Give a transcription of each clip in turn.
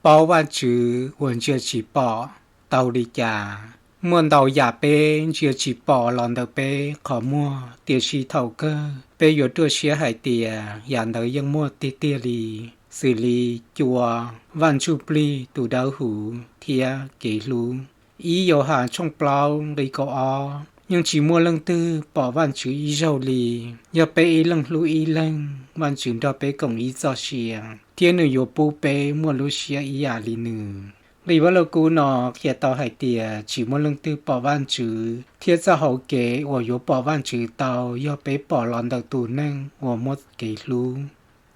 Paub Vajtswv uas ntsia tsis pom tau li cas? Muaj ntau yam peb ntsia tsis pom los ntawm peb qhov muag, tiam sis thaum kawg peb yuav ruaj siab hais tias yam ntawd yeej muaj tiag tiag li, xws li cua, Vaj Ntsujplig tus Dawbhuv thiab kev hlub. Ib Yauhas tshooj plaub nqe kaum ob, yeej tsis muaj leej twg pom Vajtswv ib zaug li. Yog peb ib leeg hlub ib leeg, Vajtswv nrog peb koom ib txoj sia, thiab nws yuav pub peb muaj lub siab ib yam li nws. Nqe Vajluskub no qhia tau hais tias tsis muaj leej twg pom Vajtswv, thiab txoj hauv kev uas yuav pom Vajtswv tau yog peb pom los ntawm tus neeg uas muaj kev hlub.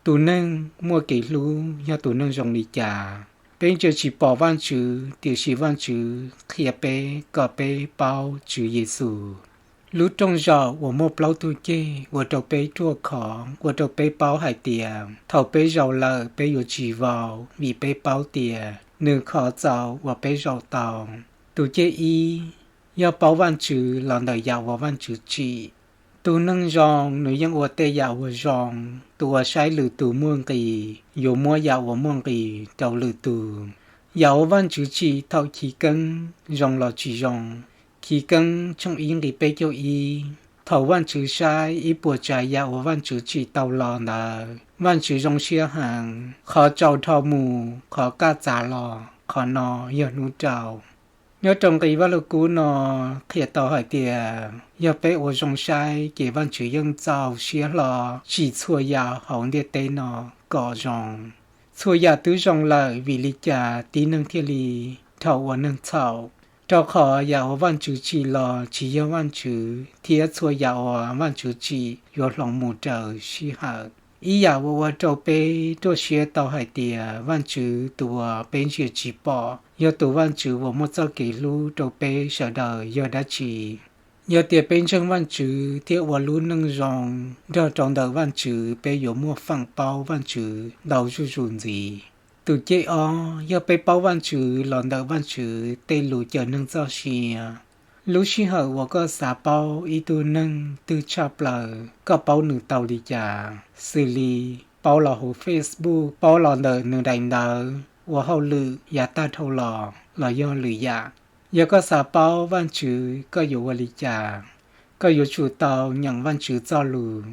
Tus neeg muaj kev hlub yog tus neeg zoo li cas? Peb ntsia tsis pom Vajtswv, tiam sis Vajtswv qhia peb kom peb paub Tswv Yexus. Lub rooj zaum uas muaj plaub tug ceg ua rau peb ruaj khov, ua rau peb paub hais tias thaum peb zaum lawm peb yuav tsis vau, vim peb paub tias nws kho txaus uas peb zaum tau. Tus ceg ib, yog paub Vajtswv los ntawm yam uas Vajtswv tsim. Tus neeg zoo nws yeej ua tej yam uas zoo, tus uas saib lwm tus muaj nqis yuav muab yam uas muaj nqis rau lwm tus. Yam uas Vajtswv tsim thaum chiv keeb zoo los tsis zoo, Chiv Keeb tshooj ib nqe peb caug ib. Thaum Vajtswv saib ib puas tsav yam uas Vajtswv tsim tau los ntawd, Vajtswv zoo siab heev, qhov tsaus dhau mus qhov kaj txav los, qhov no yog hnub rau. Nyob rau nqe Vajluskub no qhia tau hais tias yog peb ua zoo saib ces Vajtswv yeej txaus siab hlo tsim txhua yam hauv ntiaj teb no kom zoo. Txhua yam twb zoo lawm, vim li cas tib neeg thiaj li dhau ua neeg txhaum? Rau qhov yam uas Vajtswv tsim los tsis yog Vajtswv, thiab txhua yam uas Vajtswv tsim yuav hloov mus raws sij hawm. Ib yam uas ua rau peb ruaj siab tau hais tias Vajtswv tus uas peb ntsia tsis pom yog tus Vajtswv uas muaj txoj kev hlub rau peb sawv daws yog dab tsi? Yog tias peb ntseeg Vajtswv thiab ua lub neej zoo nrog rau ntawm Vajtswv, peb yuav muaj feem paub Vajtswv ntau zuj zus ntxiv. Tus ceg ob, yog peb paub Vajtswv los ntawm Vajtswv tej lus cawm neeg txoj sia. Lub sij hawm uas koj xav paub ib tug neeg twg tshaj plaws, koj paub nws tau li cas? Xws li paub los hauv Facebook, paub los ntawm nws daim ntawv, ua hauj lwm yav tag dhau los, los yog lwm yam. Yog koj xav paub Vajtswv, koj yuav ua li cas? Koj yuav tsum tau nyeem Vajtswv txoj lus.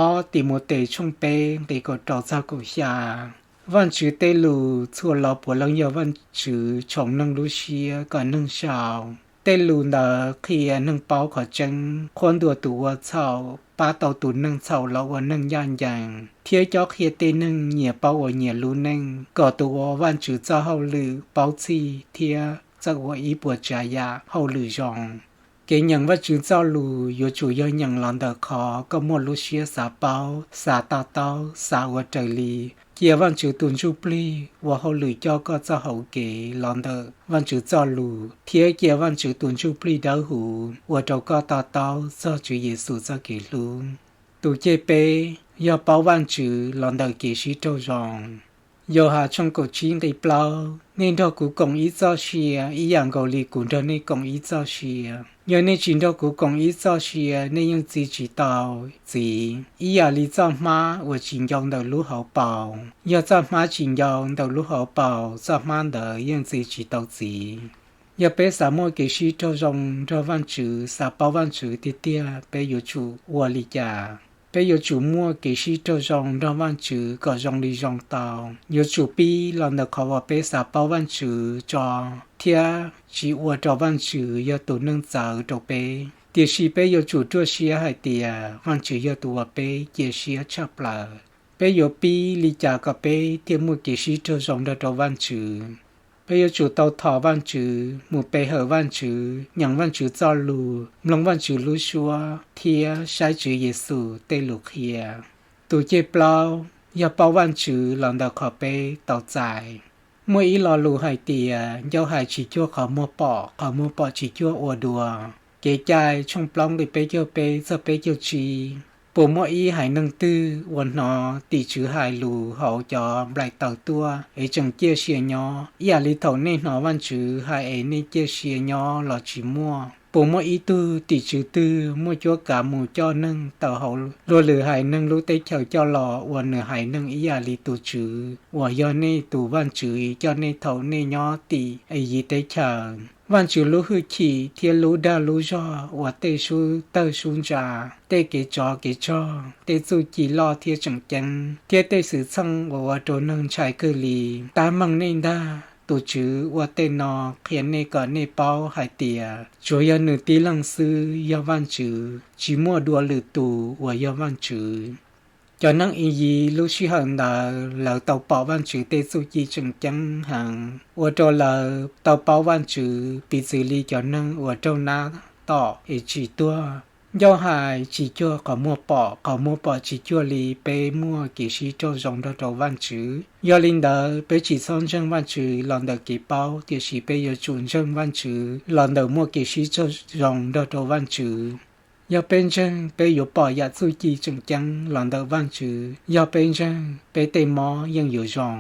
Ob Timautes tshooj peb nqe kaum rau txog kaum xya. Vajtswv tej lus txhua lo puav leej yog Vajtswv tshoov neeg lub siab kom neeg sau. Tej lus ntawd qhia neeg paub qhov tseeb, qhuab ntuas tus ua txhaum, pab tau tus neeg txhaum los ua neeg ncaj ncees, thiab cob qhia tej neeg nyias paub ua nyias lub neej kom tus ua Vajtswv txoj hauj lwm paub txhij thiab txawj ua ib puas tsav yam hauj lwm zoo. Kev nyeem Vajtswv txoj lus yuav tsum yog nyeem los ntawm qhov koj muaj lub siab xav paub, xav to taub, xav ua raws li. Cia Vajtswv tus Ntsuj Plig ua hauj lwm coj koj txoj hauv kev los ntawm Vajtswv txoj lus, thiab cia Vajtswv tus Ntsuj Plig Dawbhuv ua rau koj to taub txog Tswv Yexus txoj kev hlub. Tus ceg peb, yog paub Vajtswv los ntawm kev sib raug zoo. Yauhas tshooj kaum tsib nqe plaub, nej nrog kuv koom ib txoj sia ib yam nkaus li kuv nrog nej koom ib txoj sia. Yog nej tsis nrog kuv koom ib txoj sia, nej yeej txi tsis tau Txiv. Ib yam li txoj hmab uas tsis ncau ntawm lub hauv paus, yog txoj hmab tsis ncau ntawm lub hauv paus, txoj hmab ntawd yeej txi tsis tau Txiv. Yog peb xav muaj kev sib raug zoo nrog Vajtswv, xav paub Vajtswv tiag tiag, peb yuav tsum ua li cas? Peb yuav tsum muaj kev sib raug zoo nrog Vajtswv kom zoo li zoo tau. Yuav tsum pib los ntawm qhov uas peb xav paub Vajtswv tso, thiab tsis ua rau Vajtswv yog tus neeg txawv rau peb. Tiam sis peb yuav tsum ruaj siab hais tias Vajtswv yog tus uas peb cia siab tshaj plaws. Peb yuav pib li cas kom peb thiaj muaj kev sib raug zoo nrog rau Vajtswv? Peb yuav tsum tau thov Vajtswv, mus pe hawm Vajtswv, nyeem Vajtswv txoj lus, mloog Vajtswv lub suab, thiab saib Tswv Yexus tej lus qhia. Tus ceg plaub, yog paub Vajtswv los ntawm qhov peb tau txais. Muaj ib lo lus hais tias, ncauj hais tsis cuag qhov muag pom, qhov muag pom tsis cuag ua dua. Kev cai tshooj plaub nqe peb caug peb txog peb caug tsib. Puas muaj ib haiv neeg twg uas hnov tim tswv hais lus hauv cov nplaim taws tuaj es tseem ciaj sia nyob, ib yam li thaum nej hnov Vajtswv hais es nej ciaj sia nyob los tsis muaj? Puas muaj ib tug tim tswv twg muaj cuab kav mus coj neeg tawm hauv luag lwm haiv neeg lub teb chaws coj los ua nws haiv neeg ib yam li tus Tswv uas yog nej tus Vajtswv coj nej thaum nej nyob tim Iziv teb chaws? Vajtswv lub hwj chim thiab lub dag lub zog uas tej sub tawg sub ntsa, tej kev tsov kev rog, tej txuj ci loj thiab tseem ceeb, thiab tej xwm txheej uas ua rau neeg ntshai kawg li, tab meeg nej ntag. Tus Tswv ua tej no qhia nej kom nej paub hais tias tsuas yog nws tib leeg xwb yog Vajtswv, tsis muaj dua lwm tus uas yog Vajtswv. Cov neeg Iziv lub sij hawm ntawd lawv tau pom Vajtswv tej txuj ci tseem ceeb heev, ua rau lawv tau paub Vajtswv piv txwv li cov neeg uas raug nab tom es tsis tuag. Ncauj hais tsis cuag qhov muag pom, qhov muag pom tsis cuag li peb muaj kev sib raug zoo nrog rau Vajtswv. Yog li ntawd, peb tsis txhob ntseeg Vajtswv los ntawm kev paub, tiam sis peb yuav tsum ntseeg Vajtswv los ntawm muaj kev sib raug zoo nrog rau Vajtswv. Yog peb ntseeg, peb yuav pom yam txuj ci tseem ceeb los ntawm Vajtswv. Yog peb ntseeg, peb tej mob yeej yuav zoo.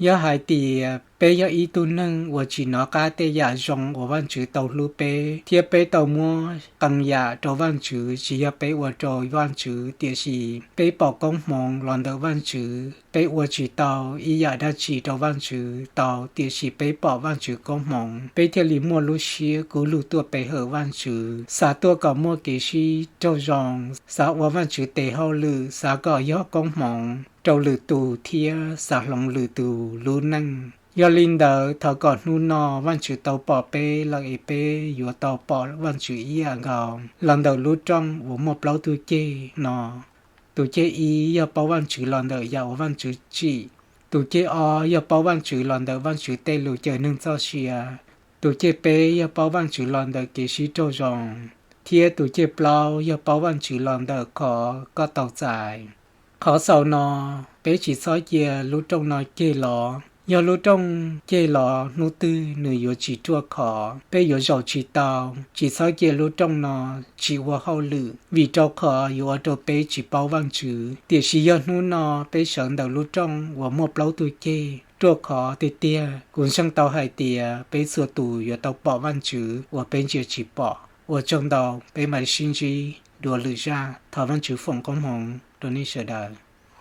Yog hais tias peb yog ib tug neeg uas tsis hnov qab tej yam zoo uas Vajtswv tau hlub peb, thiab peb tau muab qee yam rau Vajtswv, tsis yog peb ua rau Vajtswv, tiam sis peb pom koob hmoov los ntawm Vajtswv, peb ua tsis tau ib yam dab tsi rau Vajtswv tau, tiam sis peb pom Vajtswv koob hmoov, peb thiaj li muaj lub siab kub lug tuaj pe hawm Vajtswv, xav tuaj kom muaj kev sib raug zoo, xav ua Vajtswv tes hauj lwm, xav kom yog koob hmoov rau lwm tus thiab xav hloov lwm tus lub neej. Yog li ntawd, thov kom hnub no Vajtswv tau pom peb lawm es peb yuav tau pom Vajtswv ib yam nkaus los ntawm lub rooj uas muaj plaub tug ceg no. Tus ceg ib yog paub Vajtswv los ntawm yam uas Vajtswv tsim. Tus ceg ob yog paub Vajtswv los ntawm Vajtswv tej lus cawm neeg txoj sia. Tus ceg peb yog paub Vajtswv los ntawm kev sib raug zoo. Thiab tus ceg plaub yog paub Vajtswv los ntawm qhov koj tau txais. Qhov xaus no, peb tsis txhob cia lub rooj no ceg los. Yog lub rooj ceg los, hnub twg nws yuav tsis ruaj khov, peb yuav zaum tsis tau. Tsis txhob cia lub rooj no tsis ua hauj lwm, vim rau qhov yuav ua rau peb tsis paub Vajtswv. Tiam sis yog hnub no peb sawv ntawm lub rooj uas muaj plaub tug ceg ruaj khov tiag tiag, kuv ntseeg tau hais tias peb txhua tus yuav tau pom Vajtswv uas peb ntsia tsis pom. Ua tsaug ntau, peb mam sib ntsib dua lwm zaj. Thov Vajtswv foom koob hmoov rau nej sawv daws.